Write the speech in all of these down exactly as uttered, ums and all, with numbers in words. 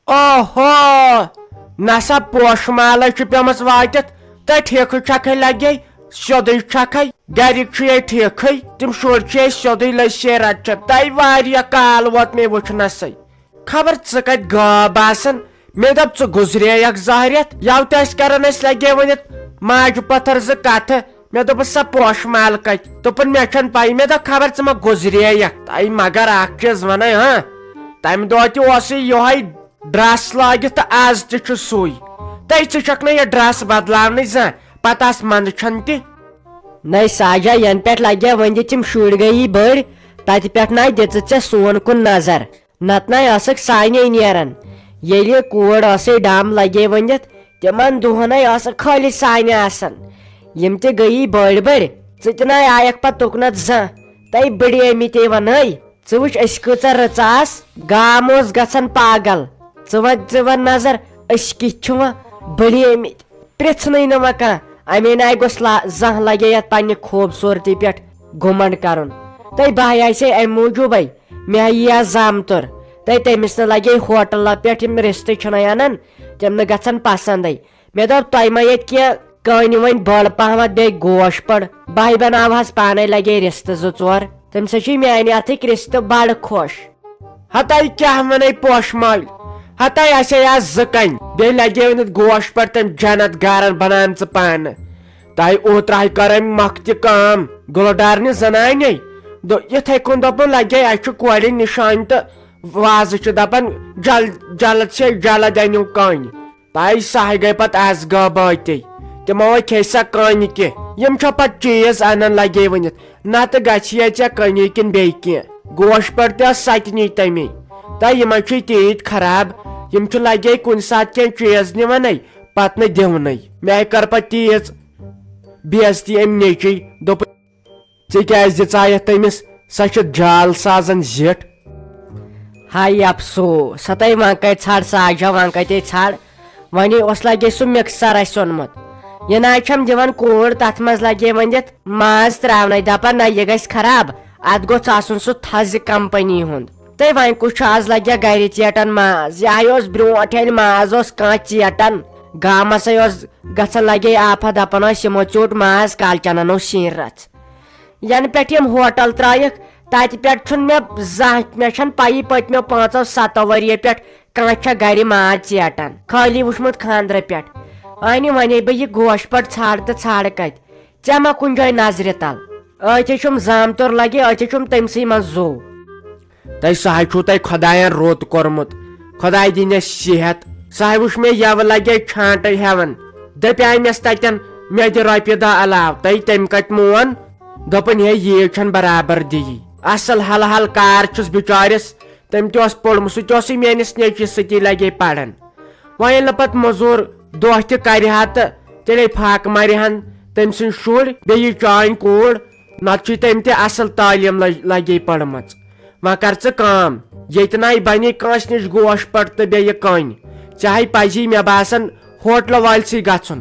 اوہو، نسا پوشہٕ مالے چھِ پیمٕژ وٲتِتھ، تہٕ ٹھیکہٕ چھکھے لگے، سیوٚدُے چھکھے، گرِکۍ چھِ یے ٹھیکھٕے، تِم شُرۍ چھِ یے سیوٚدُے لٔسۍ یے رچھان۔ تۄہہِ واریاہ کال ووت مےٚ وٕچھنسٕے۔ خبر ژٕ کتہِ غٲب آسان؟ مےٚ دوٚپ ژٕ گُزرییکھ زہرٮ۪تھ، یوٕ تہِ ٲسۍ کران أسۍ لگے ؤنِتھ ماجہِ پتھر زٕ کتھٕ۔ مےٚ دوٚپُس، "سا پوشہٕ مال کتہِ؟" دوٚپُن، "مےٚ چھَنہٕ پَیی۔" مےٚ دوٚپ، "خبر ژٕ ما گُزرییَکھ؟" تَے مگر اَکھ چیٖز وَنَے، ہاں، تَمہِ دۄہ تہِ اوسُے یِہوٚے ڈرٛس لٲگِتھ تہٕ آز تہِ چھُ سُے۔ تَے ژٕ چھَکھ نہ یہِ ڈرٛس بدلاونٕے زانٛہہ، پَتہٕ آس منٛدچھان تہِ۔ نَے ساجا، یَنہٕ پٮ۪ٹھ لَگے وۄنۍ یہِ تِم شُرۍ گٔیی بٔڑۍ، تَتہِ پٮ۪ٹھ نَے دِژٕتھ ژےٚ سون کُن نظر۔ نتہٕ نے ٲسٕکھ سانے نیران۔ ییٚلہِ کوٗر ٲسٕے ڈم لگے ؤنِتھ، تِمن دۄہنے ٲسٕکھ خٲلی سانہِ آسان۔ یِم تہِ گٔیی بٔڑۍ بٔڑۍ، ژٕ تہِ نے آیکھ پتہٕ تُکنتھ زانٛہہ۔ تَے بٔڑیمٕتے ونے، ژٕ وٕچھ أسۍ کۭژاہ رٕژ آس۔ گام اوس گژھان پاگل۔ ژٕ وۄنۍ، ژٕ وۄنۍ نظر، أسۍ کِتھ چھِ وۄنۍ بٔڑیمٕتۍ؟ پرٛژھنٕے نہٕ وۄنۍ کانٛہہ۔ اَمے ناے گوٚژھ لا-، زانٛہہ لگے یتھ پننہِ خوٗبصوٗرتی پٮ۪ٹھ گُمنڈ کرُن۔ تہٕ بہٕ ہاے آسے امہِ موٗجوٗبے، مےٚ ہا یی آز زامتُر۔ تہٕ تٔمِس نہٕ لگے ہوٹلہٕ پٮ۪ٹھ یِم رِستہٕ چھِنَے اَنان، تِم نہٕ گژھن پسنٛدٕے۔ مےٚ دوٚپ، تۄہہِ ما ییٚتہِ کینٛہہ کٲنہِ وۄنۍ بٔڑ پہمتھ بیٚیہِ گوش پٔڑ؟ بہٕ ہاے بناوہس پانے لگے رِستہٕ زٕ ژور۔ تٔمِس ہا چھِ میانہِ اتھٕکۍ رِستہٕ بڑٕ خۄش۔ ہتاے کیٛاہ ونے پوشہٕ مالۍ؟ ہتاے اسے آز زٕ کنہِ، بیٚیہِ لگے ؤنِتھ گوش پٔڑ تٔمۍ جنت گارن بناونہٕ ژٕ پانہٕ۔ تۄہہِ اوترٕ ہاے کٔر أمۍ مۄکھٕ تہِ کٲم، گُلہٕ ڈارنہِ زنانے۔ دو-، یِتھے کُن دوٚپُن، لگے اَسہِ چھُ کورِ نِشان تہٕ وازٕ چھُ دپان، "جل-، جلد سے جلد أنِو کٔنۍ۔" تۄہہِ ساہہِ گٔے پتہٕ از غٲبٲتی۔ تِمو ہے کھے سۄ کٔنۍ کینٛہہ۔ یِم چھا پتہٕ چیٖز انان لگے ؤنِتھ، نتہٕ گژھِ ہے ژےٚ کٔنی کِنہٕ بیٚیہِ کینٛہہ۔ گوش پٔڑ تہِ ٲس سۄ تہِ نی تٔمی۔ تۄہہِ یِمن چھُے تیٖتۍ خراب، یِم چھِ لگے کُنہِ ساتہٕ کینٛہہ چیٖز نِوانٕے، پتہٕ نہٕ دِونٕے۔ مےٚ کٔر پتہٕ تیٖژ بے عزتی أمۍ نیٚچی، دوٚپُن، "ژےٚ کیٛازِ دِژایتھ تٔمِس؟ سۄ چھِ جال سازن زِٹھ۔" ہاے افسوس، ہتے وۄنۍ کتہِ ژھانڈ ساجا، وۄنۍ کتے ژھانڈ؟ وۄنۍ اوس لگے سُہ مکسر اسہِ اوٚنمُت۔ یہِ نہ چھم دِوان کوٗر، تتھ منٛز لگے ؤنِتھ ماز تراونَے، دپان نہ یہِ گژھِ خراب، اتھ گوٚژھ آسُن سُہ تھزِ کمپنی ہُنٛد۔ تہٕ وۄنۍ کُس چھُ آز لگیا گرِ ژیٹان ماز؟ یہِ ہاے اوس برونٹھ، ییٚلہِ ماز اوس کانٛہہ ژیٹان، گامسے اوس گژھان لگے آفا، دپان ٲسۍ یِمو ژیوٚٹ ماز، کالچنن اوس شیٖن رژھ۔ ینہٕ پٮ۪ٹھ یِم ہوٹل ترٲیکھ، تتہِ پٮ۪ٹھ چھُنہٕ مےٚ زانٛہہ، مےٚ چھَنہٕ پَیی پٔتمیو پانٛژو ستو ؤرِیو پٮ۪ٹھ کانٛہہ چھا گرِ ماز ژیٹان، خٲلی وُچھمُت خانٛدرٕ پٮ۪ٹھ۔ اَنہِ وَنے بہٕ یہِ گوش پٔٹ ژھانٛڈ تہٕ ژھانٛڈ کتہِ، ژےٚ ما کُنہِ جایہِ نظرِ تل؟ أتھۍ چھُم زامتُر لگہِ، أتھۍ چھُم تٔمسٕے منٛز زُو۔ تۄہہِ سُہ ہا چھُو تۄہہِ خۄدایَن روٚت کوٚرمُت۔ خۄداے دِنَس صحت۔ سُہ ہا وُچھ مےٚ یَوٕ لگے چھانٹہٕ ہٮ۪وان۔ دَپیٛاے مےٚ تَتٮ۪ن، "مےٚ دِ رۄپیہِ دَہ علاوٕ۔" تۄہہِ تٔمۍ کَتہِ مون؟ دوٚپُن، "ہے، یی چھَنہٕ برابر دِیی۔" اَصٕل حل حل کار چھُس بِچٲرِس۔ تٔمۍ تہِ اوس پوٚرمُت، سُہ تہِ اوسُے میٛٲنِس نیٚچوِس سۭتی لگے پَران۔ وۄنۍ ییٚلہِ نہٕ پتہٕ مٔزوٗر دۄہ تہِ کرِ ہا تہٕ تیٚلے فاقہٕ مَرِ ہن تٔمۍ سٕنٛدۍ شُرۍ، بیٚیہِ یہِ چٲنۍ کوٗر، نتہٕ چھُے تٔمۍ تہِ اصل تعلیٖم لج-، لگے پٔرمٕژ۔ وۄنۍ کر ژٕ کٲم، ییٚتہِ نَے بنی کٲنٛسہِ نِش گوش پٔٹ تہٕ بیٚیہِ کٔنۍ۔ ژےٚ ہے پزی، مےٚ باسان، ہوٹلہٕ وٲلۍ سٕے گژھُن،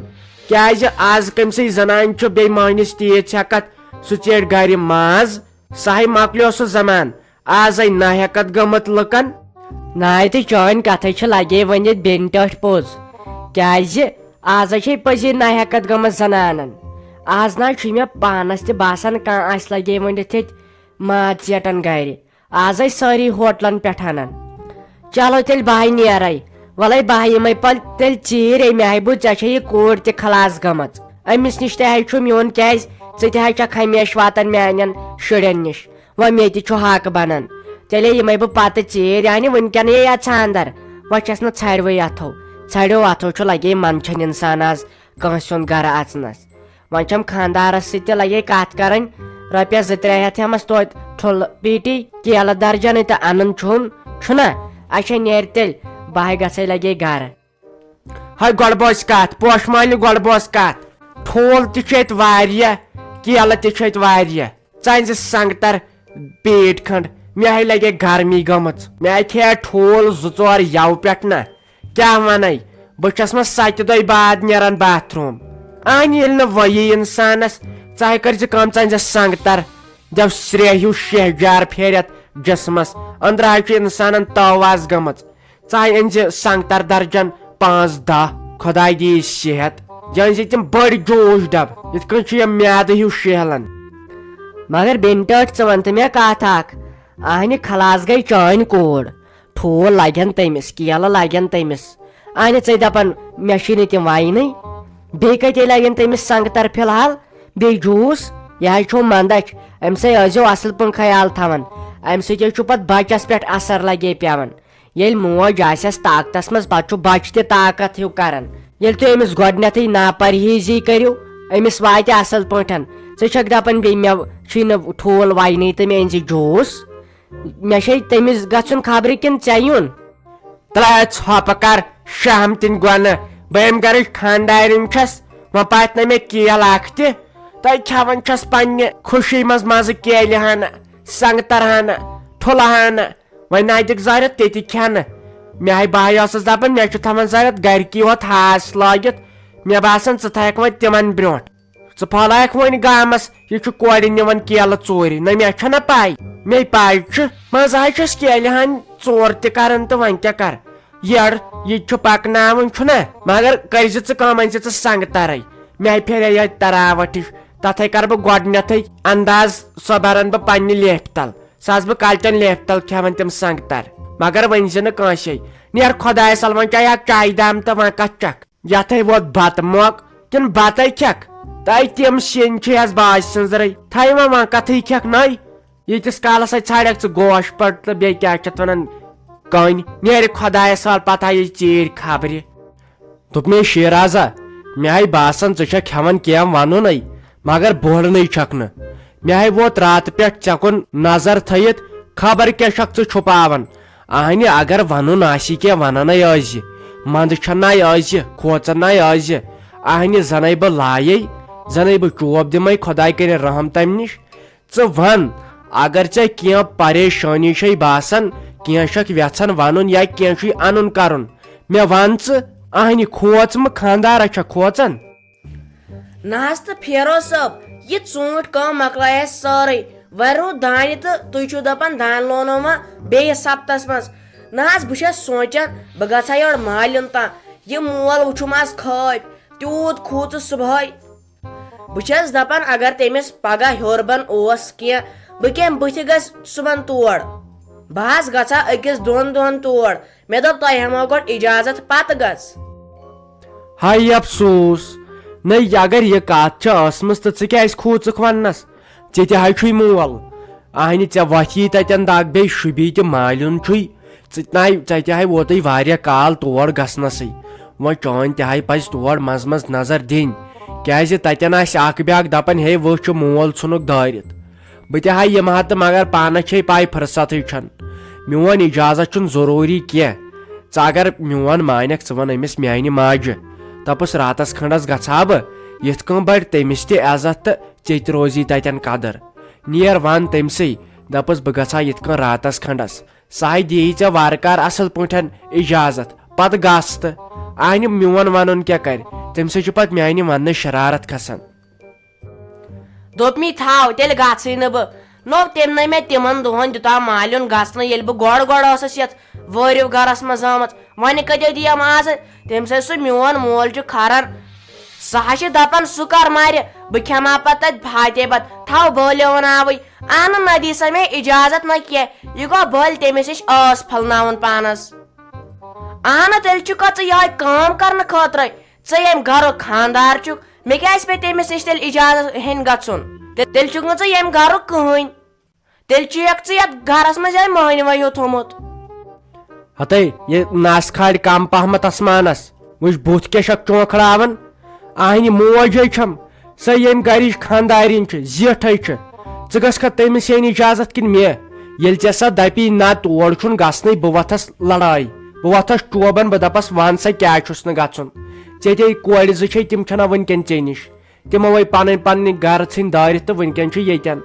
کیازِ از کٔمۍ سٕے زنانہِ چھُ بیٚیہِ مٲنِس تیٖژ ہٮ۪کتھ، سُہ ژیٹہِ گرِ ماز، سُہ ہے مۄکلیو سُہ زمان۔ آز ہے ناہیکت گٔمٕژ لُکن۔ ناے تہٕ چٲنۍ کتھے چھِ لگے ؤنِتھ بیٚنہِ ٹٲٹھۍ پوٚز۔ کیازِ آز ہے چھے پٔزی ناہیکت گٔمٕژ زنانن۔ آز نہ چھُے مےٚ پانس تہِ باسان کانٛہہ آسہِ لگے ؤنِتھ ییٚتہِ ماز ژیٹن گرِ۔ آز ہے سٲری ہوٹلن پٮ۪ٹھ انان۔ چلو تیٚلہِ بہٕ ہے نیرے۔ وَلَے بہٕ ہے یِمے پل-، تیٚلہِ ژیٖرۍ، مےٚ ہے بوٗز ژےٚ چھے یہِ کوٗر تہِ خلاص گٔمٕژ۔ أمِس نِش تہِ ہے چھُم یُن، کیازِ ژٕ تہِ ہے چھکھ ہمیشہٕ واتان میانٮ۪ن شُرٮ۪ن نِش۔ وۄنۍ مےٚ تہِ چھُ حق بنان۔ تیٚلے یِمے بہٕ پتہٕ ژیٖرۍ، یعنی وٕنکٮ۪نٕے یہِ ژھاندر۔ وۄنۍ چھس نہٕ ژھرِوٕے اتھو۔ ژھرِو اتھو چھُ لگے منٛدچھان انسان آز کٲنٛسہِ ہُنٛد گرٕ اژنس۔ وۄنۍ چھم خاندارس سۭتۍ تہِ لگے کتھ کرٕنۍ۔ رۄپیس زٕ ترٛےٚ ہتھ ہٮ۪مس توتہِ ٹھُلہٕ پیٖٹی، کیلہٕ درجنٕے تہٕ انُن چھُم، چھُنا؟ اچھا، نیرِ تیٚلہِ، بہٕ ہے گژھے لگے گرٕ۔ ہے گۄڈٕ بوز کتھ، پوشہٕ مالہِ گۄڈٕ بوز کتھ۔ ٹھوٗل تہِ چھُ ییٚتہِ واریاہ، کیلہٕ تہِ چھُ ییٚتہِ واریاہ۔ ژَنٛزِ سنٛگتر پیٖٹ کھنٛڈ، مےٚ ہے لگے گرمی گٔمٕژ۔ مےٚ ہے کھیٚیا ٹھوٗل زٕ ژور یَوٕ پٮ۪ٹھ نہ۔ کیٛاہ وَنے؟ بہٕ چھَس وۄنۍ ستہِ دۄہہِ بعد نیران باتھ روٗم۔ اہنہِ ییٚلہِ نہٕ وۄیی اِنسانس، ژٕ ہے کٔرۍ زِ کٲم، ژَنٛزِ سنٛگتر، دٮ۪و سرٛیٚہہ ہیوٗ شیہجار پھیرِتھ جسمس۔ أنٛدرٕ ہے چھُ اِنسانن تٲواز گٔمٕژ۔ ژٕ ہاے أنۍ زِ سنگتر درجن پانٛژھ دَہ، خۄداے دِیہِ صحت۔ یہِ أنۍ زِ تِم بٔڑۍ جوٗس ڈبہٕ، یِتھ کٔنۍ چھُ یہِ میادٕ ہیوٗ شیہلان۔ مگر بیٚنہِ ٹٲٹھۍ، ژٕ وَن تہٕ مےٚ کَتھ اَکھ۔ اَہنہِ خلاص گٔے چٲنۍ کوٗر، ٹھوٗل لگن تٔمِس، کیلہٕ لگن تٔمِس۔ اَہنہِ ژٕے دَپان مےٚ چھِی نہٕ تِم وَینٕے۔ بیٚیہِ کَتہِ لگن تٔمِس سنگتر فی الحال؟ بیٚیہِ جوٗس؟ یہِ حظ چھو منٛدچھ، أمۍ سٕے ٲسۍزیو اَصٕل پٲٹھۍ خیال تھاوان، اَمہِ سۭتۍ حظ چھُ پَتہٕ بَچَس پٮ۪ٹھ اثر لگے پٮ۪وان۔ ییٚلہِ موج آسٮ۪س طاقتس منٛز، پتہٕ چھُ بچہِ تہِ طاقت ہیوٗ کران۔ ییٚلہِ تُہۍ أمِس گۄڈٕنٮ۪تھٕے ناپرہیزی کٔرِو، أمِس واتہِ اصل پٲٹھۍ۔ ژٕ چھکھ دپان بیٚیہِ مےٚ چھُے نہٕ ٹھوٗل وینی تہٕ مےٚ أنۍ زِ جوٗس؟ مےٚ چھے تٔمِس گژھُن خبرٕ کِنہٕ ژےٚ یُن؟ ترٛےٚ ژھۄپہٕ کر شہمتٕنۍ گۄنہٕ۔ بہٕ امہِ گرٕچ خانٛدارِنۍ چھس، وۄنۍ پاتہِ نہٕ مےٚ کیل اکھ تہِ۔ تۄہہِ کھٮ۪وان چھس پننہِ خوشی منٛز مزٕ کیلہِ ہن، سنگتر ہن، ٹھُلہٕ ہن۔ وۄنۍ نہ دِکھ زارِ تہِ تہِ کھٮ۪نہٕ۔ مےٚ ہاے بہٕ ہاے ٲسٕس دپان، مےٚ چھُ تھاوان زارِ گرِکی یوت ہاس لٲگِتھ۔ مےٚ باسان، ژٕ تھایکھ وۄنۍ تِمن برونٛٹھ۔ ژٕ پھۄلایکھ وۄنۍ گامس، یہِ چھُ کورِ نِوان کیلہٕ ژوٗرِ۔ نہ مےٚ چھےٚ نہ پاے، مے پاے چھُ۔ منٛزٕ ہاے چھُس کیلہِ ہن ژور تہِ کران تہٕ وۄنۍ کیٛاہ کر؟ یٔڑ، یہِ تہِ چھُ پکناوُن چھُنہ؟ مگر کٔرۍ زِ ژٕ کٲم، أنۍ زِ ژٕ سنگترے۔ مےٚ ہاے پھیرے یہِ تراوٹھ ہِش۔ تتھے کرٕ بہٕ گۄڈٕنیتھٕے انداز، سۄ برن بہٕ پننہِ لیفہِ تل۔ سۄ آسہٕ بہٕ کلچن لیفہِ تل کھٮ۪وان تِم سنگتر۔ مگر ؤنۍ زِ نہٕ کٲنٛسے۔ نیر خۄدایس حوال، وۄنۍ چاے اکھ چایہِ دام تہٕ وۄنۍ کتھ چکھ؟ یتھے ووت بتہٕ موقعہٕ، کِنہٕ بتَے کھٮ۪کھ؟ تہٕ تِم سِنۍ چھِ یس باجہِ سٕنٛزرے۔ تھایہِ وۄنۍ، وۄنۍ کتھٕے کھٮ۪کھ نٔے؟ ییٖتِس کالس اَتہِ ژھانٛڈکھ ژٕ گوش پٹ تہٕ بیٚیہِ کیٛاہ چھِ اتھ ونان، کٔنۍ۔ نیر خۄدایس حوال، پتہٕ ہا یہِ ژیٖرۍ خبرِ۔ دوٚپ مےٚ، شیرازا، مےٚ ہاے باسان، ژٕ چھکھ ہٮ۪وان کینٛہہ ونُنے، مگر بوڑنٕے چھکھ نہٕ۔ مےٚ ہاے ووت راتہٕ پٮ۪ٹھ ژےٚ کُن نظر تھٲیِتھ، خبر کیٛاہ چھکھ ژٕ چھُپاوان۔ اہنہِ، اگر ونُن آسی کینٛہہ، وننے ٲسۍ زِ۔ منٛدٕ چھنہ ٲسۍ زِ، کھوژن نہ ٲسۍ زِ۔ اہنہِ، زنے بہٕ لایے، زنے بہٕ چوب دِمے، خۄداے کرِ رحم تمہِ نِش۔ ژٕ ون، اگر ژےٚ کینٛہہ پریشٲنی چھے باسان، کینٛہہ چھکھ یژھان ونُن یا کینٛہہ چھُے انُن کرُن، مےٚ ون ژٕ۔ اہنہِ کھوژ مہٕ، خانٛدارا چھا کھوژان؟ نہ حظ تہٕ فیروز صٲب، یہِ ژوٗنٛٹھۍ کٲم مۄکلٲے اَسہِ سٲرٕے۔ وۄنۍ روٗد دانہِ تہٕ تُہۍ چھِو دَپان دانہِ لونو ما بیٚیِس ہفتس منٛز۔ نہ حظ، بہٕ چھَس سونٛچان بہٕ گژھٕ ہا یورٕ مالیُن تام۔ یہِ مول وٕچھُم آز خٲبۍ، تیوٗت کھوٗژُس صُبحٲے۔ بہٕ چھَس دَپان، اگر تٔمِس پگاہ ہیوٚر بۄن اوس کینٛہہ، بہٕ کَمہِ بٕتھِ گژھٕ صُبحن تور؟ بہٕ حظ گژھٕ ہا أکِس دۄن دۄہَن تور۔ مےٚ دوٚپ، تۄہہِ ہٮ۪مو گۄڈٕ اِجازت، پتہٕ گژھ۔ ہاے افسوس، نَے اگر یہِ کتھ چھےٚ ٲسمٕژ تہٕ ژٕ کیٛازِ کھوٗژُکھ وننس؟ ژےٚ تہِ ہاے چھُے مول۔ اہنہِ، ژےٚ وۄتھی تتٮ۪ن دگ، بیٚیہِ شُبی تہِ مالیُن چھُے۔ ژٕ تہِ ناے، ژےٚ تہِ ہاے ووتُے واریاہ کال تور گژھنسٕے۔ وۄنۍ چٲنۍ تہِ ہاے پزِ تور منٛزٕ منٛزٕ نظر دِنۍ، کیٛازِ تتٮ۪ن آسہِ اکھ بیاکھ دپان، ہے، وٕچھ، چھُ مول ژھُنُکھ دٲرِتھ۔ بہٕ تہِ ہا یِمہٕ ہا تہٕ مگر پانس چھے پاے فرصتٕے چھَنہٕ۔ میون اجازت چھُنہٕ ضروٗری کینٛہہ۔ ژٕ اگر میون مانکھ، ژٕ وَن أمِس میانہِ ماجہِ۔ دَپُس، راتس کھنٛڈس گژھٕ ہا بہٕ، یِتھ کٔنۍ بڑِ تٔمِس تہِ عزت تہٕ ژےٚ تہِ روزی تتٮ۪ن قدر۔ نیر وَن تٔمۍ سٕے، دَپُس، بہٕ گژھٕ ہا یِتھ کٔنۍ راتس کھنٛڈس۔ سُہ ہاے دِیی ژےٚ وارٕ کارٕ اصل پٲٹھۍ اجازت، پتہٕ گژھ تہٕ۔ اہنہِ، میون ونُن کیٛاہ کرِ؟ تٔمۍ سۭتۍ چھُ پتہٕ میانہِ وننٕچ شرارت کھسان۔ دوٚپمی، تھاو، تیٚلہِ گژھٕے نہٕ بہٕ۔ نوٚو تٔمۍ نے مےٚ تِمن دۄہن دیُتاو مالیُن گژھنہٕ، ییٚلہِ بہٕ گۄڈٕ گۄڈٕ ٲسٕس یتھ وٲرِو گرس منٛز آمٕژ۔ وۄنۍ کتہِ دِیَم آز؟ تٔمۍ سۭتۍ سُہ میون مول چھُ کھران۔ سُہ ہا چھِ دپان، سُہ کر مرِ، بہٕ کھٮ۪مہٕ ہا پتہٕ تتہِ فاتح بتہٕ۔ تھاو، بٲلیوُن آوٕے۔ اہنہٕ، نہ دی سا مےٚ اجازت نہ کینٛہہ، یہِ گوٚو بٔلۍ تٔمِس نِش ٲس پھٔلناوُن پانس۔ اہنہٕ، تیٚلہِ چھُکھا ژٕ یِہوٚے کٲم کرنہٕ خٲطرَے؟ ژٕ ییٚمہِ گرُک خانٛدار چھُکھ، مےٚ کیٛازِ پیٚیہِ تٔمِس نِش تیٚلہِ اجازت ہیٚنۍ گژھُن؟ تیٚلہِ چھُکھ نہٕ ژٕ ییٚمہِ گرُک کٕہٕنۍ۔ تیٚلہِ چھُکھ ژٕ یتھ گرس منٛز یِہوٚے مٔہنِوے ہیوٗ تھوٚمُت۔ ہتے، یہِ نس کھالہِ کم پہمتھ آسمانس۔ وٕچھ، بُتھ کیٛاہ چھکھ چونکھڑاوان؟ اہنہِ موج ہے چھم، سۄ ییٚمہِ گرِچ خانٛدارِنۍ چھِ، زیٹھے چھِ۔ ژٕ گژھکھا تٔمِس ہیٚنۍ اجازت کِنہٕ مےٚ؟ ییٚلہِ ژےٚ سۄ دپی، نہ، تور چھُنہٕ گژھنٕے، بہٕ وۄتھس لڑٲے، بہٕ وۄتھس چوبن، بہٕ دپس، ون سا، کیٛازِ چھُس نہٕ گژھُن؟ ژےٚ تے کورِ زٕ چھے، تِم چھنا وٕنکیٚن ژےٚ نِش۔ تِمو وٲے پنٕنۍ پنٕنۍ گرٕ ژھٕنۍ دٲرِتھ تہٕ وٕنکیٚن چھِ ییٚتٮ۪ن۔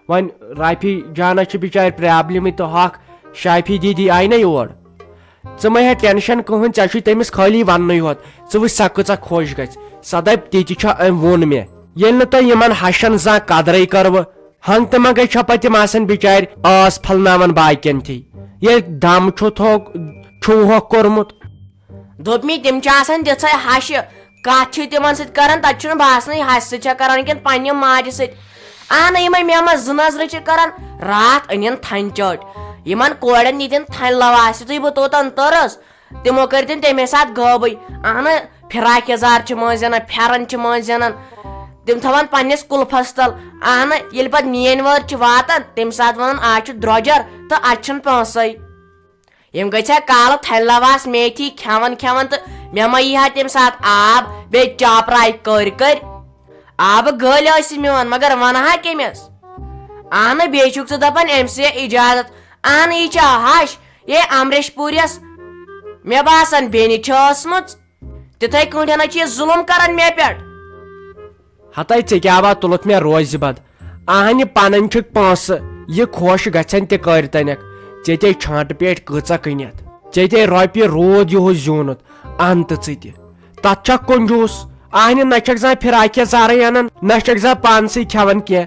وۄنۍ رافی جانس چھِ بِچارِ پرابلمٕے تہٕ ہۄکھ شافی دیدی آیہِ نہ یور۔ ژٕ مہ ہےٚ ٹینشن کٕہٕنۍ، ژےٚ چھُے تٔمِس خٲلی وننُے ہوت۔ ژٕ وٕچھ سۄ کۭژاہ خۄش گژھِ۔ سۄ دپہِ، تی تہِ چھا أمۍ ووٚن مےٚ۔ ییٚلہِ نہٕ تۄہہِ یِمن ہشن زانٛہہ قدرے کٔروٕ، ہنگ تہٕ منگے چھا پتہٕ تِم آسان بِچارِ آس پھلناوان باقین تھی، ییٚلہِ دم چھُ تھوک چھُ ہوکھ کوٚرمُت۔ دوٚپمی، تِم چھِ آسان تِژھے ہشہِ، کتھ چھِ تِمن سۭتۍ کران، تتہِ چھُنہٕ باسنٕے ہشہِ سۭتۍ چھا کران کِنہٕ پننہِ ماجہِ سۭتۍ۔ اہنہٕ، یِمے مےٚ منٛز زٕ نظرٕ چھِ کران، راتھ أنِن تھنہِ چٲٹۍ، یِمن کورٮ۪ن ییٚتٮ۪ن تھنہِ لو آسہِ، یُتھُے بہٕ توٚتن تٔرٕس، تِمو کٔرۍ تِم تمے ساتہٕ غٲبٕے۔ اہنہٕ، فراک یزار چھِ مٔنٛزۍ انان، پھٮ۪رن چھِ مٔنٛزۍ انان، تِم تھاوان پننِس کُلفس تل۔ اہنہٕ، ییٚلہِ پتہٕ میٲنۍ وٲرۍ چھِ واتان، تمہِ ساتہٕ ونان، آز چھُ درۄجر تہٕ اتہِ چھُنہٕ پونٛسے۔ یِم گٔژھۍ ہا کالہٕ تھلہِ لواس میتھی کھٮ۪وان کھٮ۪وان تہٕ مےٚ ما یی ہا تمہِ ساتہٕ آب، بیٚیہِ چاپراے کٔرۍ کٔرۍ۔ آبہٕ گٔلۍ ٲسۍ میون، مگر ونہٕ ہا کٔمِس؟ اہنہٕ، بیٚیہِ چھُکھ ژٕ دپان أمۍ سٕے اجازت۔ اہنہٕ، یہِ چھا ہش؟ یے امریش پوٗرِس، مےٚ باسان، بیٚنہِ چھِ ٲسمٕژ۔ تِتھے کٲٹھۍ ہنا چھِ یہِ ظُلُم کران مےٚ پٮ۪ٹھ۔ ہتے ژےٚ کیٛاہ وا تُلُتھ مےٚ روزِ بد؟ اہنہِ پنٕنۍ چھِکھ پونٛسہٕ، یہِ خۄش گژھن تہِ کٔرۍ تنٮ۪کھ۔ ژےٚ تے چھانٹہٕ پیٹہِ کۭژاہ کٕنِتھ؟ ژےٚ تے رۄپیہِ روٗد یِہُس زیوٗنُتھ، ان تہٕ ژٕ تہِ۔ تتھ چھکھ کنجوٗس۔ اہنہِ نہ چھکھ زانٛہہ فراک یزارے انان، نہ چھکھ زانٛہہ پانسٕے کھٮ۪وان کینٛہہ۔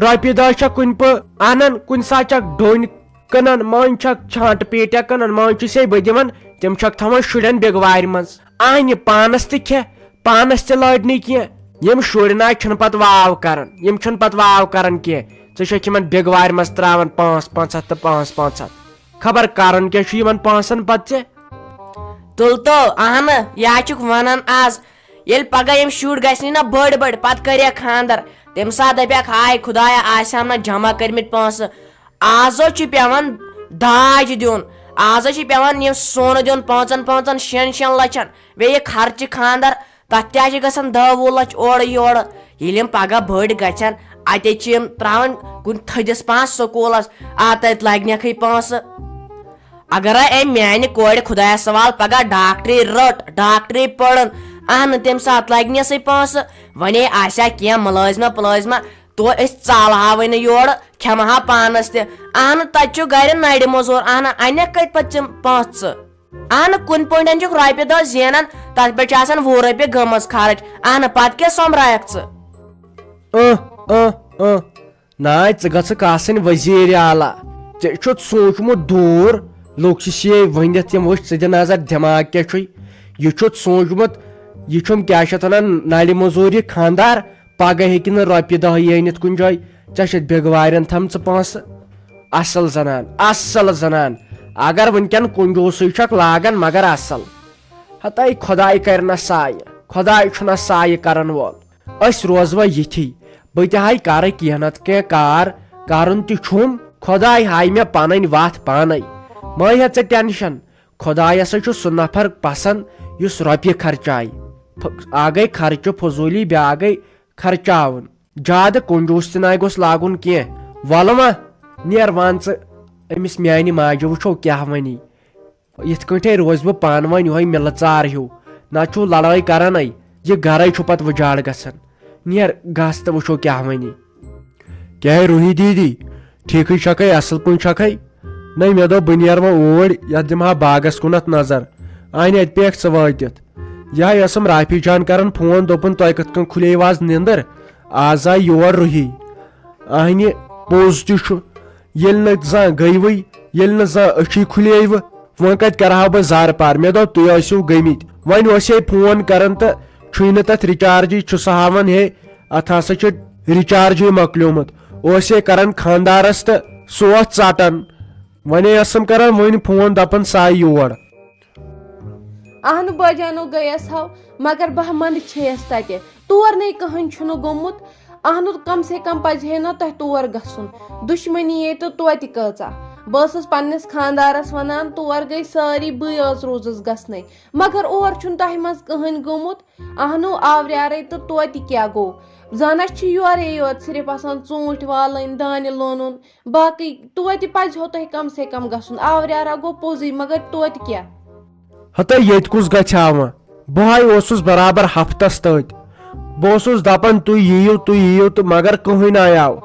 رۄپیہِ دہ چھکھ کُنہِ پٲ انان، کُنہِ ساتہٕ چھکھ ڈوٗنۍ کٕنان، منٛزٕ چھکھ چھانٹہٕ پیٹیا کٕنان، منٛزٕ چھُسے بہٕ دِوان، تِم چھکھ تھاوان شُرٮ۪ن بِگوارِ منٛز۔ اہنہِ پانس تہِ کھےٚ، پانس تہِ لٲڈ نہٕ کینٛہہ۔ یِم شُرۍ نہ چھِنہٕ پتہٕ واو کران، یِم چھِنہٕ پتہٕ واو کران کینٛہہ۔ ژٕ چھکھ یِمن بِگوارِ منٛز تراوان پانٛژھ پانٛژھ ہتھ تہٕ پانٛژھ پانٛژھ ہتھ۔ خبر کرُن کیٛاہ چھُ یِمن پونٛسن پتہٕ ژےٚ؟ تُل تو، اہنہٕ، یا چھُکھ ونان از، ییٚلہِ پگاہ یِم شُرۍ گژھنٕے نہ بٔڑۍ بٔڑۍ، پتہٕ کریکھ خاندر، تمہِ ساتہٕ دپیکھ، ہاے خدایا، آسہِ ہم نہ جمع کٔرمٕتۍ پونٛسہٕ۔ آزو چھُ پٮ۪وان داج دیُن، آزو چھُ پٮ۪وان یہِ سۄن دیُن پانٛژن پانٛژن شٮ۪ن شٮ۪ن لچھن، بیٚیہِ خرچہٕ خاندر، تتھ تہِ حظ چھِ گژھان دہ وُہ لچھ اورٕ یورٕ۔ ییٚلہِ یِم پگاہ بٔڑۍ گژھن، اتے چھِ یِم تراوان کُنہِ تھٔدِس پانٛژھ سکوٗلس، آ، تتہِ لگنکھٕے پونٛسہٕ۔ اگرے أمۍ میانہِ کورِ خدایس سوال پگاہ ڈاکٹری رٔٹ، ڈاکٹری پٔرٕن، اہنہٕ، تمہِ ساتہٕ لگنیسٕے پونٛسہٕ۔ ونے آسہِ ہا کینٛہہ مُلٲزمہ پُلٲزمہ، تو أسۍ ژالہٕ ہاوٕے نہٕ یورٕ، کھٮ۪مہٕ ہا پانس تہِ۔ اہنہٕ، تتہِ چھُ گرِ نرِ موٚزوٗر، اہنہٕ، انکھ کتہِ پتہٕ تِم پونٛسہٕ ژٕ؟ اہنہٕ، کُنہِ پٲٹھۍ چھُکھ رۄپیہِ دہ زینان، تتھ پٮ۪ٹھ چھِ آسان وُہ رۄپیہِ گٔمٕژ خرٕچ۔ اہنہٕ، پتہٕ کیٛاہ سۄمبرایکھ ژٕ؟ اہ، اہ، اہ۔ ناے، ژٕ گژھکھ آسٕنۍ وزیٖرِ اعلیٰ۔ ژےٚ چھُتھ سوٗنٛچمُت دوٗر، لُکھ چھِ شے ؤنِتھ، یِم وٕچھ ژٕ دِ نظر دٮ۪ماغ کیٛاہ چھُے۔ یہِ چھُتھ سوٗنٛچمُت، یہِ چھُم کیٛاہ چھِ اَتھ وَنان، نَلہِ مٔزوٗرۍ یہِ خانٛدار، پگاہ ہیٚکہِ نہٕ رۄپیہِ دَہ یہِ أنِتھ کُنہِ جایہِ۔ ژےٚ چھَتھ بِگوارٮ۪ن تھٲمژٕ پونٛسہٕ۔ اَصٕل زنان، اَصٕل زنان۔ اگر وٕنکٮ۪ن کنجوٗسٕے چھَکھ لاگان، مگر اَصٕل۔ ہتاے خۄداے کرِ نہ سایہِ، خۄداے چھُنہ سایہِ کرن وول۔ أسۍ روزوا یِتھی؟ بہٕ تہِ ہاے کرٕ کینٛہہ نتہٕ کینٛہہ کار، کرُن تہِ چھُم۔ خۄداے ہاے مےٚ پنٕنۍ وتھ پانے۔ مہ ہےٚ ژٕ ٹینشن، خۄدایس ہے چھُ سُہ نفر پسند یُس رۄپیہِ خرچایہِ۔ ف-، اکھ گٔے خرچہٕ فضوٗلی، بیاکھ گٔے خرچاوُن۔ زیادٕ کنجوٗس تہِ ناے گوٚژھ لاگُن کینٛہہ۔ وَلہٕ وۄنۍ نیر وَن ژٕ أمِس میانہِ ماجہِ، وٕچھو کیٛاہ وَنہِ۔ یِتھ کٲٹھۍ ہے روزِ بہٕ پانہٕ وۄنۍ یِہوٚے مِلہٕ ژار ہیوٗ، نَتہٕ چھُو لڑٲے کران ہے، یہِ گرے چھُ پتہٕ وُجاڑ گژھان۔ نیر گژھ تہٕ وٕچھو کیٛاہ وَنہِ۔ کیٛاہ ہے روٗہی دیٖدی، ٹھیٖکھٕے چھکھے، اَصٕل پٲٹھۍ چھکھے؟ نَے، مےٚ دوٚپ بہٕ نیرٕ وۄنۍ اوٗرۍ، یَتھ دِمہٕ ہا باغس کُنتھ نظر۔ اَہنہِ، اَتہِ پیٚیَکھ ژٕ وٲتِتھ۔ یہِ ہا ٲسٕم رافی جان کران فون، دوٚپُن، "تۄہہِ کِتھ کٔنۍ کھُلییوٕ آز نِندٕر؟ آز آے یور روٗہی۔" اَہنہِ، پوٚز تہِ چھُ، ییٚلہِ نہٕ زانٛہہ گٔیوٕے، ییٚلہِ نہٕ زانٛہہ أچھی کھُلیوٕ، وۄنۍ کتہِ کرٕ ہا بہٕ زارٕ پار؟ مےٚ دوٚپ، تُہۍ ٲسِو گٔمٕتۍ۔ وۄنۍ اوس ہے فون کران تہٕ چھُے نہٕ تتھ ریچارجٕے، چھُ سُہ ہاوان، ہے، اتھ ہسا چھُ ریچارجٕے مۄکلیومُت۔ اوس ہے کران خاندارس تہٕ سُہ اوس ژٹان۔ وۄنۍ ٲسٕم کران وُنہِ فون، دپان، سُہ آیہِ یور۔ اہنُو بٲجانو گٔیس ہو، مگر بہٕ منٛدٕ چھیس تتہِ۔ تور نے کٕہٕنۍ چھُنہٕ گوٚمُت۔ اہنُو، کم سے کم پزِ ہے نا تۄہہِ تور گژھُن۔ دُشمنی یے تہٕ توتہِ کۭژاہ۔ بہٕ ٲسٕس پننِس خاندارس ونان، تور گٔے سٲری، بٕے یٲژ روٗزٕس گژھنَے۔ مگر اور چھُنہٕ تۄہہِ منٛز کٕہٕنۍ گوٚمُت۔ اہنُو، آوریٛارَے تہٕ توتہِ کیٛاہ گوٚو؟ زانہ چھِ یورے یوت صرف آسان ژوٗنٛٹھۍ والٕنۍ، دانہِ لونُن، باقٕے توتہِ پزِ ہو تۄہہِ کم سے کم گژھُن۔ آوریٛارا گوٚو پوٚزُے، مگر توتہِ کیٛاہ؟ ہتا ییٚتہِ کُس گژھِ ہا وۄنۍ؟ بہٕ ہاے اوسُس برابر ہفتس تٔتۍ۔ بہٕ اوسُس دپان، "تُہۍ یِیِو، تُہۍ یِیِو"، تہٕ مگر کٕہٕنۍ ناے آو۔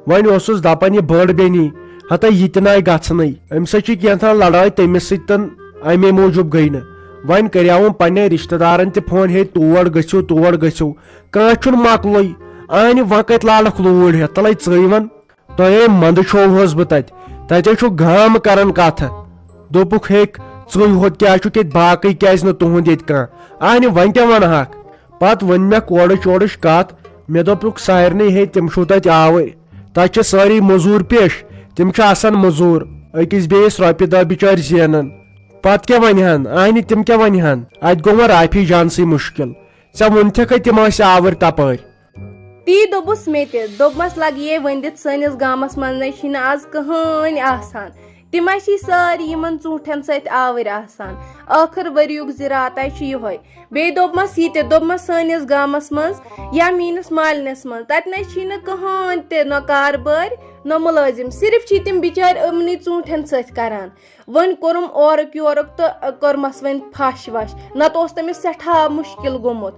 وۄنۍ اوسُس دپان، یہِ بٔڑ بیٚنی، ہتا یہِ تہِ ناے گژھنٕے۔ أمِس سۭتۍ چھِ کینٛژھا لڑٲے، تٔمِس سۭتۍ تہٕ امے موٗجوٗب گٔے نہٕ۔ وۄنۍ کریاوُم پننٮ۪ن رشتہٕ دارن تہِ فون، "ہے، تور گٔژھِو، تور گٔژھِو"۔ کانٛہہ چھُنہٕ مۄکلُے۔ اہنہِ وۄنۍ کتہِ لالکھ لوٗر ہٮ۪تھ؟ تلے ژٕے ون۔ تۄہے منٛدٕ چھووہس بہٕ تتہِ۔ تتے چھُ گام کران کتھٕ۔ دوٚپُکھ، "ہے، ژٕے ہوت کیٛاہ چھُکھ ییٚتہِ، باقٕے کیٛازِ نہٕ تُہُنٛد ییٚتہِ کانٛہہ؟" اہنہِ وۄنۍ کیٛاہ ونہٕ ہاکھ؟ پتہٕ ؤنۍ مےٚ کورٕچ یورٕچ کتھ۔ مےٚ دوٚپُکھ سارنٕے، "ہے، تِم چھِو تتہِ آوٕرۍ۔ تتہِ چھِ سٲری مٔزوٗر پیش، تِم چھِ آسان مٔزوٗر، أکِس بیٚیِس رۄپیہِ دہ بِچٲرۍ زینان۔ پتہٕ کیٛاہ ونہِ ہن؟ اہنہِ تِم کیٛاہ ونہِ ہن؟ اتہِ گوٚو وۄنۍ رافی جانسٕے مُشکل۔ ژےٚ ووٚنتھکھے تِم ٲسۍ آوٕرۍ تپٲرۍ۔" تی دوٚپُس مےٚ تہِ، دوٚپمَس، "لَگہِ یے ؤنِتھ، سٲنِس گامَس منٛز نَے چھِنہٕ آز کٕہٕنۍ آسان۔ تِم ہا چھِ سٲری یِمَن ژوٗنٛٹھٮ۪ن سۭتۍ آوٕرۍ آسان۔ ٲخٕر ؤریُک زِراعت ہا چھُ یِہوٚے۔" بیٚیہِ دوٚپمَس یہِ تہِ، دوٚپمَس، "سٲنِس گامَس منٛز یا میٛٲنِس مالِنِس منٛز، تَتہِ نَے چھِنہٕ کٕہٕنۍ تہِ، نہ کاربٲرۍ، نہ مُلٲزِم۔ صرف چھِ تِم بِچٲرۍ یِمنٕے ژوٗنٛٹھٮ۪ن سۭتۍ کَران۔" وۄنۍ کوٚرُم اورُک یورُک تہٕ کوٚرمَس وۄنۍ پھَش وَش، نَتہٕ اوس تٔمِس سٮ۪ٹھاہ مُشکِل گوٚمُت۔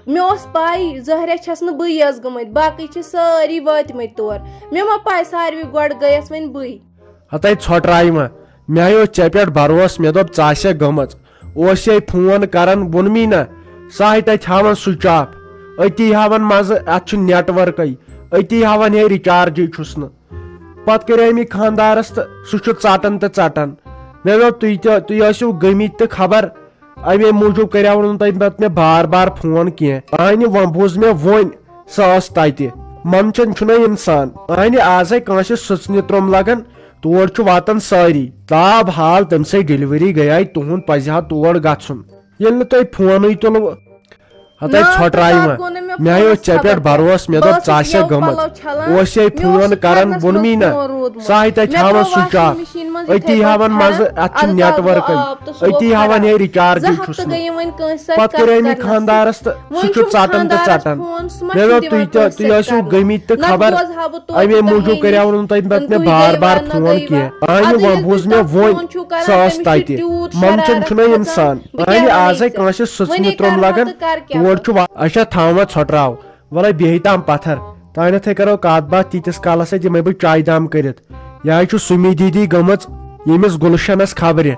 مےٚ اوس پَے، ظٲہرہ چھَس نہٕ بٕے یٲژ گٔمٕتۍ، باقٕے چھِ سٲری وٲتمٕتۍ تور۔ مےٚ ما پَے، ساروی گۄڈٕ گٔیَس وۄنۍ بٕے۔ ہتے ژھۄٹراے ما، مےٚ ہَے اوس ژےٚ پٮ۪ٹھ بھروسہٕ، مےٚ دوٚپ ژٕ آسکھ گٔمٕژ۔ اوس یے فون کران، ووٚنمٕے نہ، سُہ ہَے تَتہِ ہاوان سُچ آف، أتی ہاوان منٛزٕ اَتھ چھُ نیٹ ؤرکٕے، أتی ہاوان ہے ریچارجٕے چھُس نہٕ۔ پتہٕ کریاے مےٚ خانٛدارس تہٕ سُہ چھُ ژٹان تہٕ ژٹان۔ مےٚ دوٚپ، "تُہۍ تہِ، تُہۍ ٲسِو گٔمٕتۍ تہٕ خبر، امے موٗجوٗب کریاو نہٕ تۄہہِ پتہٕ مےٚ بار بار فون کینٛہہ۔" اہنہِ وۄنۍ بوٗز مےٚ وۄنۍ، سۄ ٲس تتہِ۔ منٛدچھان چھُنہ انسان۔ اہنہِ آز ہے کٲنٛسہِ سٕژنہِ ترٛوٚم لگان، تور چھُ واتان سٲری۔ تاب حال تٔمۍ سٕے ڈیلیوری گٔیے، تُہُنٛد پزِ ہا تور گژھُن۔ ییٚلہِ نہٕ تۄہہِ فونٕے تُلوٕ۔ ہتے نا، ژھۄٹراے تہٕ ما۔ پتہٕ گوٚو نہٕ مےٚ مےٚ ہَے اوس فونس ژےٚ پٮ۪ٹھ خبر۔ بروسہٕ، مےٚ بہٕ دوٚپ ٲسٕس ژٕ آسکھ یَوٕ گٔمٕژ۔ پَلو چھَلان۔ اوس یے مےٚ اوس فون نہٕ کران، خبرس ووٚنمٕے منٛز نہ۔ فون روٗدمُت۔ سُہ ہَے تَتہِ مےٚ ہاوان ترٛوو سُچ آف۔ واشنگ مشین منٛز یِتھَے أتی پٲٹھۍ ہاوان منٛزٕ، پھٮ۪رن، اَتھ چھُ اَدٕ نیٹ ژاو ؤرکٕے۔ آب تہٕ سُہ گوٚو أتی ہاوان خراب۔ ہے ریچارجٕے زٕ ہفتہٕ چھُس نہٕ۔ گٔے وۄنۍ کٲنٛسہِ سۭتۍ پتہٕ کَتھ کریاے مےٚ کرنَس۔ خانٛدارس تہٕ سُہ وۄنۍ چھُ چھُ ژٹان تہٕ خانٛدارس ژٹان۔ فون، سُہ ما مےٚ چھُ دوٚپ، دِوان تُہۍ تہِ، کٲنٛسہِ تُہۍ سۭتۍ ٲسِو کرنَس۔ گٔمٕتۍ تہٕ نہ خبر۔ بوزٕ ہا بہٕ توتہِ اَمے موٗجوٗب تُہٕنٛدِ کریاو نہٕ تۄہہِ پتہٕ مےٚ تُہۍ بار گٔیوا بار نہ فون گٔیوا؟ کینٛہہ۔ اَہنہِ اَدٕ وۄنۍ ییٚلہِ بوٗز تُہۍ مےٚ تَتھ وۄنۍ۔ فون چھِو کران، سۄ ٲس تٔمِس چھُ تَتہِ۔ تیوٗت منٛدچھُن شرارت چھُنہ کھسان۔ اِنسان۔ بہٕ اہنہِ کیٛاہ آزے آسہِ؟ کٲنٛسہِ سٕژنہِ وۄنۍ ترٛوٚم کَرٕ ہا لگان۔ تہٕ کَرٕ کیٛاہ؟ تور چھُ وا-، اچھا، تھاو وۄنۍ ژھۄٹراو۔ وَلَے بیٚہہِ تام پَتھر۔ تانٮ۪تھٕے کَرو کَتھ باتھ تیٖتِس کالَس اَتہِ، یِمَے بہٕ چایہِ دام کٔرِتھ۔ یہِ حظ چھُ سُمی دیٖدی گٔمٕژ ییٚمِس گُلشَنَس خبرِ۔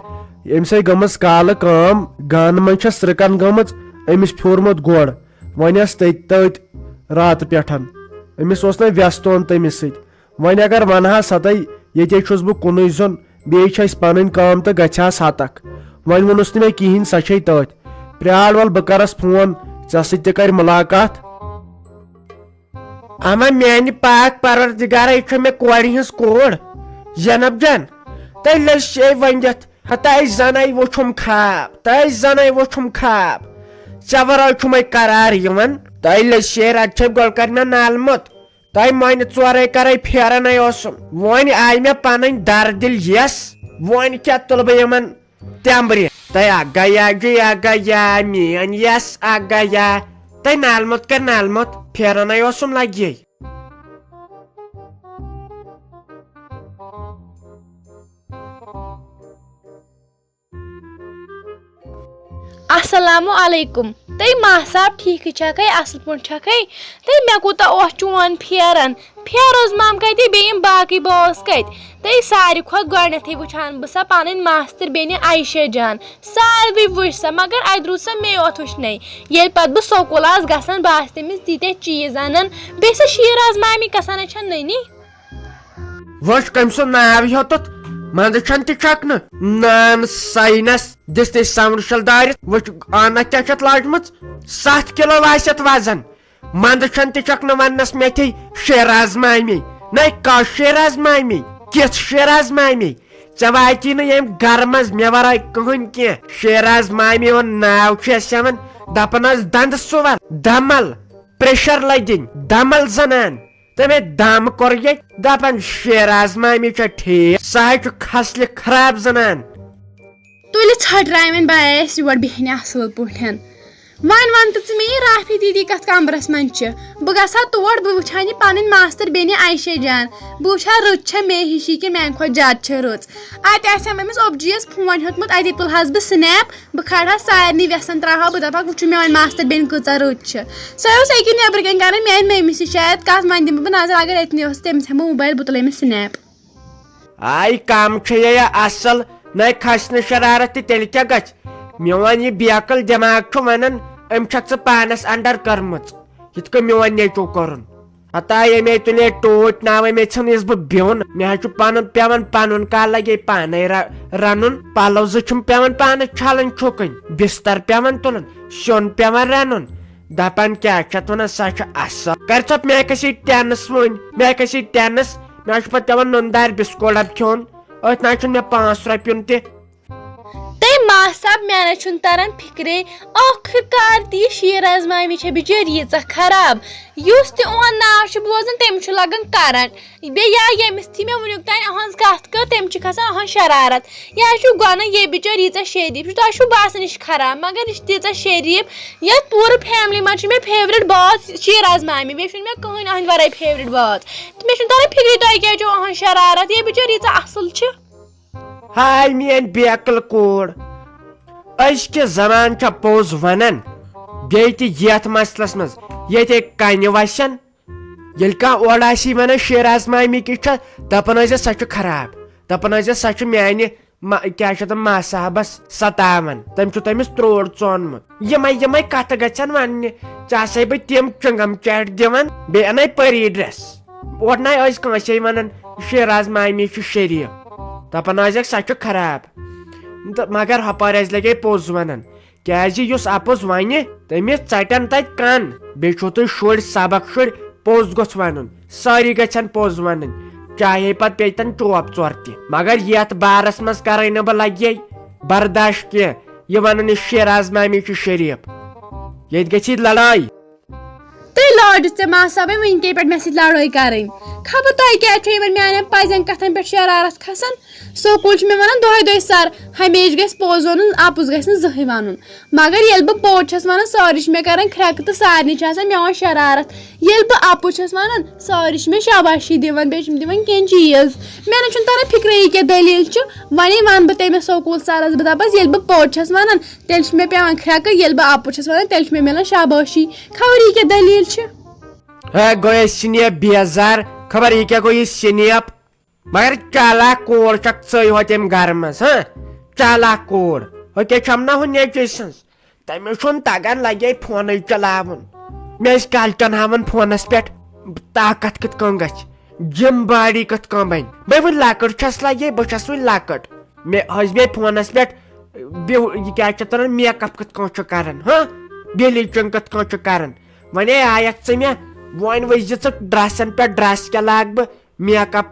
أمِس ہے گٔمٕژ کالہٕ کٲم، گانہٕ منٛز چھَس سرٛکَن گٔمٕژ، أمِس پھیوٗرمُت گۄڈ۔ وۄنۍ ٲس تٔتۍ تٔتۍ راتہٕ پٮ۪ٹھ۔ أمِس اوس نہ وٮ۪س تون تٔمِس سۭتۍ۔ وۄنۍ اگر ونہٕ ہا سا تۄہہِ، ییٚتے چھُس بہٕ کُنُے زوٚن، بیٚیہِ چھِ اَسہِ پنٕنۍ کٲم تہٕ گژھِ ہا ستکھ۔ وۄنۍ ووٚنُس نہٕ مےٚ کِہیٖنۍ، سۄ چھے تٔتھۍ۔ پرٛار ول، بہٕ کرس فون، ژےٚ سۭتۍ تہِ کرِ مُلاقات۔ اما میانہِ پاک پروردگارا، یہِ چھےٚ مےٚ کورِ ہٕنٛز کوٗر، زینب جان۔ تۄہہِ لٔج سے ؤنِتھ، ہتاے زنے وُچھُم خواب، تۄہہِ زنے وُچھُم خواب۔ ژےٚ ورٲے چھُمے قرار یِوان۔ تۄہہِ لٔج سے رٹھ چھے گۄڈٕ کر مےٚ نالمُت۔ تۄہہِ مۄنہِ ژورے کرے پھیرنے اوسُم۔ وۄنۍ آیہِ مےٚ پنٕنۍ دردِل یَس۔ وۄنۍ کیٛاہ تُلہٕ بہٕ یِمن تٮ۪مبرِ؟ تۄہہِ اکھ گیا جی اکھ گیا، میٲنۍ یَس اکھ گیا۔ تۄہہِ نالمُت کر نالمُت، پھیرنے اوسُم لگے۔ السلام علیکم۔ تُہۍ ماہ صاحب ٹھیٖکھٕے چھکھے، اصل پٲٹھۍ چھکھے؟ تُہۍ مےٚ کوٗتاہ اوس چون پھیران؟ فیروز مام کتہِ، بیٚیہِ یِم باقٕے بٲژ کتہِ؟ تُہۍ ساروی کھۄتہٕ گۄڈنیتھٕے وٕچھان بہٕ سۄ پنٕنۍ ماستٕر بیٚنہِ عایشہ جان۔ ساروٕے وٕچھ سۄ، مگر اتہِ روٗد سۄ مے یوت وٕچھنے۔ ییٚلہِ پتہٕ بہٕ سکوٗل آس گژھان، بہٕ آسہٕ تٔمِس تیٖتیٛاہ چیٖز انان۔ بیٚیہِ سۄ شیٖراز مامی کسان چھےٚ نٔنی۔ وٕچھ، کٔمۍ سُنٛد ناو ہیوٚتُتھ؟ منٛدٕ چھَن تہِ چھَکھ نہٕ۔ نان ساینس دِژ تٔمۍ سمرٕ شل دٲرِتھ۔ وٕچھ، آنت کیٛاہ چھَتھ لاجمٕژ؟ ستھ کِلو آسٮ۪تھ وزن۔ منٛدٕ چھَن تہِ چھَکھ نہٕ وننس میتھے شیراز مامی۔ نَے کۄس شیراز مامی؟ کِژھ شیراز مامی؟ ژےٚ واتی نہٕ ییٚمۍ گرٕ منٛز مےٚ ورٲے کٕہٕنۍ کینٛہہ۔ شیراز مامی ہُنٛد ناو چھُ اَسہِ یِوان، دپان ٲس دندٕ ژور، دمل، پریشر لٔدِنۍ، دمل زنان۔ تٔمۍ دم کوٚر ییٚتہِ، دپان شیراز مامی چھےٚ ٹھیٖک، سۄ حظ چھِ خصلہِ خراب زنان۔ تُلہِ ژھٹراے وۄنۍ بہٕ آیس یور بیٚہنہِ اصل پٲٹھۍ۔ وۄنۍ ون تہٕ ژٕ مےٚ، یہِ رافی دیدی کتھ کمرس منٛز چھِ؟ بہٕ گژھٕ ہا تور، بہٕ وٕچھٕ ہا یہِ پنٕنۍ ماستٕر بیٚنہِ عایشہ جان، بہٕ وٕچھٕ ہا رٕژ چھےٚ مے ہِشی کِنہٕ میانہِ کھۄتہٕ زیادٕ چھےٚ رٕژ۔ اتہِ آسہِ ہم أمِس اوٚبجیس فون ہیوٚتمُت، اتے تُلہٕ ہس بہٕ سنیپ۔ بہٕ کھارٕ ہا سارنٕے وٮ۪سن، ترٛاوٕ ہا بہٕ، دَپہٕ ہا، "وٕچھِو میٛٲنۍ ماستٕر بیٚنہِ کۭژاہ رٕژ چھِ۔" سۄ ٲس أکیٛاہ نٮ۪برٕ کَنۍ کَران میٛانہِ مٔمی سۭتۍ شاید کَتھ، وۄنۍ دِمہٕ بہٕ نظر، اگر أتنٕے ٲس تٔمِس ہٮ۪مہٕ بہٕ موبایل، بہٕ تُلہٕ أمِس سنیپ۔ آے کَم چھےٚ یہِ اَصٕل، نَے کھَسہِ نہٕ شرارت تہِ تیٚلہِ کیٛاہ گژھِ؟ میون یہِ بیکٕل دٮ۪ماغ چھُ وَنان، أمۍ چھَکھ ژٕ پانَس اَنڈَر کٔرمٕژ، یِتھ کٔنۍ میون نیٚچوٗ کوٚرُن۔ ہتا ییٚمے تُلے ٹوٹۍ ناوے، مےٚ ژھٕنیس بہٕ بیوٚن۔ مےٚ حظ چھُ پنُن پٮ۪وان پنُن کالہٕ لگے پانے ر-، رنُن۔ پلو زٕ چھِم پٮ۪وان پانس چھلٕنۍ چھُکٕنۍ، بستر پٮ۪وان تُلُن، سیُن پٮ۪وان رنُن۔ دپان کیٛاہ چھِ اتھ ونان، سۄ چھِ اصل۔ کر ژٕ مےٚ کسی ٹینس وۄنۍ، مےٚ کسی ٹینس، مےٚ حظ چھُ پتہٕ پٮ۪وان نُن دارِ بسکوٹ ڈبہٕ کھیوٚن۔ أتھۍ نہ حظ چھُنہٕ مےٚ پانٛژھ رۄپیُن تہِ۔ تہٕ ماسہٕ صاحب، مےٚ نہ چھُنہٕ تران فکرے، آخر کار تہِ یہِ شیراز مامی چھےٚ بِچٲرۍ ییٖژاہ خراب۔ یُس تہِ اُہُنٛد ناو چھُ بوزان، تٔمِس چھُ لگان کرنٹ۔ بیٚیہِ یا ییٚمِس تہِ مےٚ وٕنیُک تام اہنٛز کتھ کٔر، تٔمِس چھِ کھسان اہنٛز شرارت۔ یہِ حظ چھُو گۄناہ، یہِ بِچٲرۍ ییٖژاہ شریٖف چھِ، تۄہہِ چھُو باسان یہِ چھِ خراب، مگر یہِ چھِ تیٖژاہ شریٖف۔ یتھ پوٗرٕ فیملی منٛز چھِ مےٚ فیورٹ باز شیراز مامی، بیٚیہِ چھُنہٕ مےٚ کٕہٕنۍ أہنٛدِ ورٲے فیورٹ باز۔ تہٕ مےٚ چھُنہٕ تران فکرے تۄہہِ کیٛازِ چھو اہنٛز شرارت، یہِ بِچٲرۍ ییٖژاہ اصل چھِ۔ ہاے میٲنۍ بیکل کوٗر، أزکہِ زنان چھےٚ پوٚز ونان، بیٚیہِ تہِ یتھ مسلس منٛز ییٚتہِ کنہِ وسن۔ ییٚلہِ کانٛہہ اورٕ آسی ونان شیراز مامی کِژھ چھےٚ، دپان ٲسۍ زِ سۄ چھِ خراب، دپان ٲسۍ زِ سۄ چھِ میانہِ ما-، کیٛاہ چھِ تِم ما صاحبس ستاوان، تٔمۍ چھُ تٔمِس تروڑ ژونمُت۔ یِمے یِمے کتھٕ گژھن وننہِ، ژےٚ آسے بہٕ تِم چنگم چیٹ دِوان، بیٚیہِ انے پری ڈریس۔ اورٕ نَے ٲسۍ کٲنٛسے وَنان، شیراز مامی چھُ شریٖف۔ دَپان ٲسِکھ، سۄ چھِ خراب۔ تہٕ مگر ہۄپٲرۍ ٲسۍ لَگے پوٚز وَنان۔ کیٛازِ یُس اَپُز وَنہِ، تٔمِس ژَٹن تَتہِ کَن۔ بیٚیہِ چھُو تُہۍ شُرۍ، سبق شُرۍ، پوٚز گوٚژھ وَنُن۔ سٲری گژھن پوٚز وَنٕنۍ۔ چاہے پَتہٕ پیٚیہِ تَن چوب ژور تہِ۔ مگر یَتھ بارَس منٛز کَرَے نہٕ بہٕ لَگے برداش کینٛہہ۔ یہِ وَنُن، یہِ شیراز مامی چھُ شریٖف۔ ییٚتہِ گژھِ یہِ لڑٲے۔ تُہۍ لٲجِو ژےٚ ماسہٕ صٲبٕنۍ وٕنکے پٮ۪ٹھ مےٚ سۭتۍ لڑٲے کرٕنۍ۔ خبر تۄہہِ کیٛازِ چھو یِمن میانٮ۪ن پزٮ۪ن کتھن پٮ۪ٹھ شرارت کھسان؟ سکوٗل چھُ مےٚ ونان دۄہے دۄہے سر، ہمیشہِ گژھِ پوٚز ونُن، اپُز گژھِ نہٕ زٕہٕنۍ ونُن۔ مگر ییٚلہِ بہٕ پوٚز چھَس ونان، سٲری چھِ مےٚ کران کھرٛٮ۪کہٕ تہٕ سارنٕے چھِ آسان مےٚ یِوان شرارت۔ ییٚلہِ بہٕ اپُز چھَس ونان، سٲری چھِ مےٚ شاباشی دِوان، بیٚیہِ چھِ مےٚ دِوان کینٛہہ چیٖز۔ مےٚ نہ چھُنہٕ تران فکرے یہِ کیٛاہ دٔلیٖل چھِ۔ وۄنۍ وَنہٕ بہٕ تٔمِس سکوٗل سرس، بہٕ دپس، ییٚلہِ بہٕ پوٚز چھَس ونان، تیٚلہِ چھِ مےٚ پٮ۪وان کھرٛٮ۪کہٕ، ییٚلہِ بہٕ اَپُز چھَس وَنان، تیٚلہِ چھِ مےٚ مِلان شابٲشی۔ خبر یہِ کیٛاہ دٔلیٖل چھِ؟ ہے، گوٚو یہِ سِنیپ بیزار، خبر یہِ کیٛاہ گوٚو یہِ سِنیپ۔ مگر چالاک کوٗر چھَکھ ژٕے ہوت أمۍ گرٕ منٛز، ہاں؟ چالاک کوٗر۔ ہُہ کیٛاہ چھَم نہ ہُہ نیٚچوٗ سٕنٛز؟ تٔمِس چھُنہٕ تَگان لَگے فونٕے چلاوُن۔ مےٚ ٲسۍ کالچَن ہاوان فونَس پٮ۪ٹھ طاقت کِتھ کٔنۍ گژھِ، جِم باڈی کِتھ کٔنۍ بَنہِ۔ بہٕ وٕنہِ لۄکٕٹ چھَس لَگے، بہٕ چھَس وٕنہِ لۄکٕٹ۔ مےٚ ٲسۍ بیٚیہِ فونَس پٮ۪ٹھ بیٚیہِ یہِ کیٛاہ چھِ اَتھ وَنان، میک اپ کِتھ کٔنۍ چھُ کَران، ہاں؟ بلیٖچِنٛگ کِتھ کٔنۍ چھُ کَران۔ وۄنۍ آیَکھ ژٕ مےٚ، وۄنۍ وٕچھ زِ ژٕ ڈرٛٮ۪سَن پٮ۪ٹھ ڈرٛٮ۪س کیٛاہ لاگہٕ بہٕ، میک اپ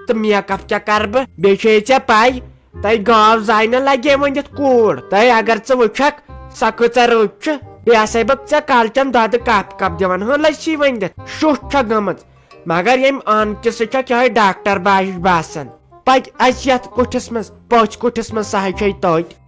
تہٕ میک اپ کیٛاہ کَرٕ بہٕ؟ بیٚیہِ چھے ژےٚ پَے، تۄہہِ گاو زاینہ لگے ؤنِتھ کوٗر۔ تۄہہِ اگر ژٕ وٕچھکھ، سۄ کۭژاہ رٕژ چھِ۔ بیٚیہِ آسے بہٕ ژےٚ کالچن دۄدٕ کپ کپ دِوان۔ ہٲں، لٔج سی ؤنِتھ، شُش چھےٚ گٔمٕژ۔ مگر ییٚمہِ آنٹہِ سۭتۍ چھکھ یِہوٚے ڈاکٹر باش باسان۔ پتہٕ اَسہِ یَتھ کُٹھِس منٛز، پٔژھۍ کُٹھِس منٛز، سۄ ہے چھے تٔتۍ۔